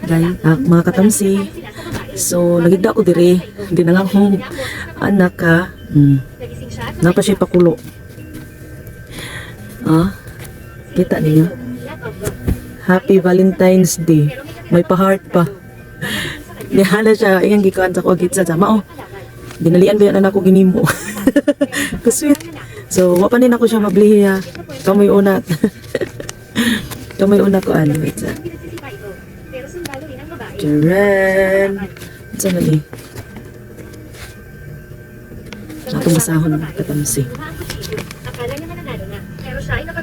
Guys, mga katamsi. So, nagigda ko dire. Hindi na nga akong anak ka. Napa siya pakulo. Ah, kita ninyo. Happy Valentine's Day. May pa-heart pa. Nihala siya, iyang gikaan sa kuwag sa sama. Oh, ginalian ba yan anak ko ginimo? Kasweet. So, wa pa din ako siya mablihi ha. Kamoy una. Kamoy una ko ano. Wait sa. Charan. Sa man eh. Atong basahon katamsi.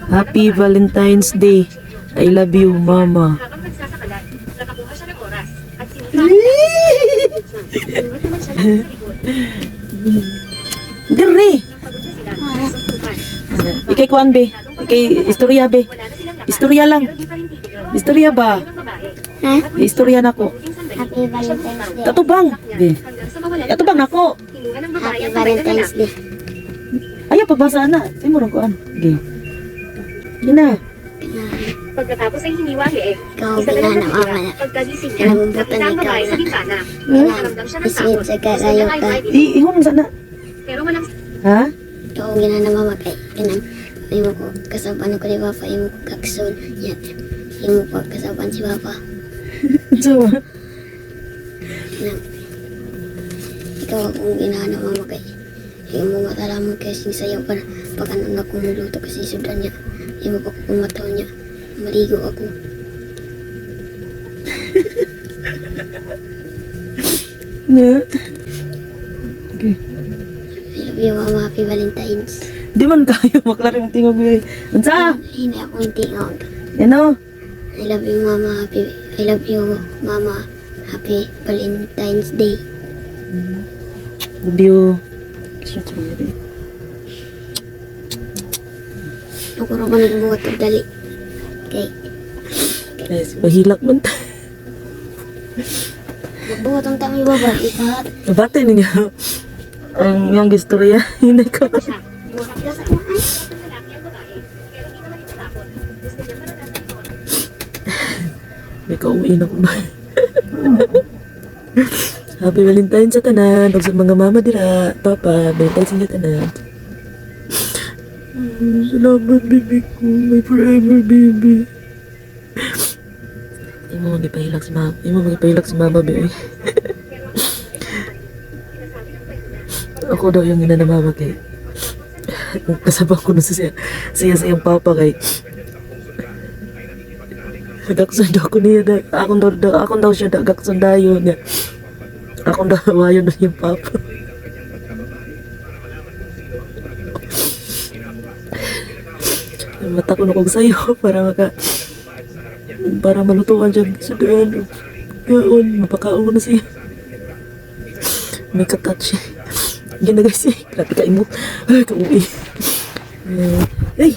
Happy Valentine's Day. I love you, Mama. Habang nagsasakalan, nakakuha siya ng oras at sinuka ang siya. Inuhat naman siya ng sa likod. Dire! Nang pagod na sila, suntukan. Ikay kuan be. Ikay istorya be. Wala na silang lakas, Istorya lang. pero di pa rin titigil. Istorya ba? Ng babae. Ha? Istorya nako. Kunting sandali, Happy Valentine's Day. Katubang. Be. hanggang sa mawala ng Katubang nako. Kinuha ng babae Happy ang kamay ng Valentine's lalaki. Day. Ayaw pagbasa na. Imo rong kuan. Ge. Gina. Pagkatapos ay hiniwa ang leeg. Ikaw Isa na lang ginana natira. mama na. Pagkagising niya, Kinabubutan nakita ang ikaw babae sa na. bintana. Kailangan Nakaramdam siya ng iswit takot. sa Gusto karayo niya ka. ay I ihon sana. Pero walang Ha? Ikaw ginana mama kay kanang imo ko kasaban ko ni papa, imo ko kakson. Yan. Imo ko kasaban si papa. So, Kanang ikaw akong ginana mama kay imo matalamon kay sing sayaw pa pag ano na kumuluto kasi sudan niya. Imo ko kumataw niya. Maligo ako. na. Okay. I love you, Mama. Happy Valentine's. Di man kayo maklaro yung tingog ko. Unsa? Hindi akong tingog. Ano? I love you, Mama. Happy, I love you, Mama. Happy Valentine's Day. Love you. Ako ra ba nagbuhat og dali? Kay, Guys, mahilak man ta. magbuhat ang tami baba. Ipahat. Bate ninyo. Ang iyang istorya. Hindi ko. siya. Ng lalaki ang babae. Pero di naman ito takot. Gusto niya maranasan ito. May kauwi na ko ba? Happy Valentine's sa tanan. Ug sa mga mama dira, papa, Valentine's sa tanan. Salamat, baby ko. My forever baby. Imo magipahilak si mama. Imo magipahilak si mama, baby. Ako daw yung ina na mama kay. Kasabang ko na sa siya, siya sa iyang papa kay. Gakson daw ko niya da. Akong daw siya da gakson dayon niya. Akong daw wayon na yung papa. Mata ko na kong sayo para malutuan siya sa daan. Kaon, mapakaon ko na siya. May katouch siya. Yan na guys eh. Grabe ka imo. Ay, kauwi. Ay!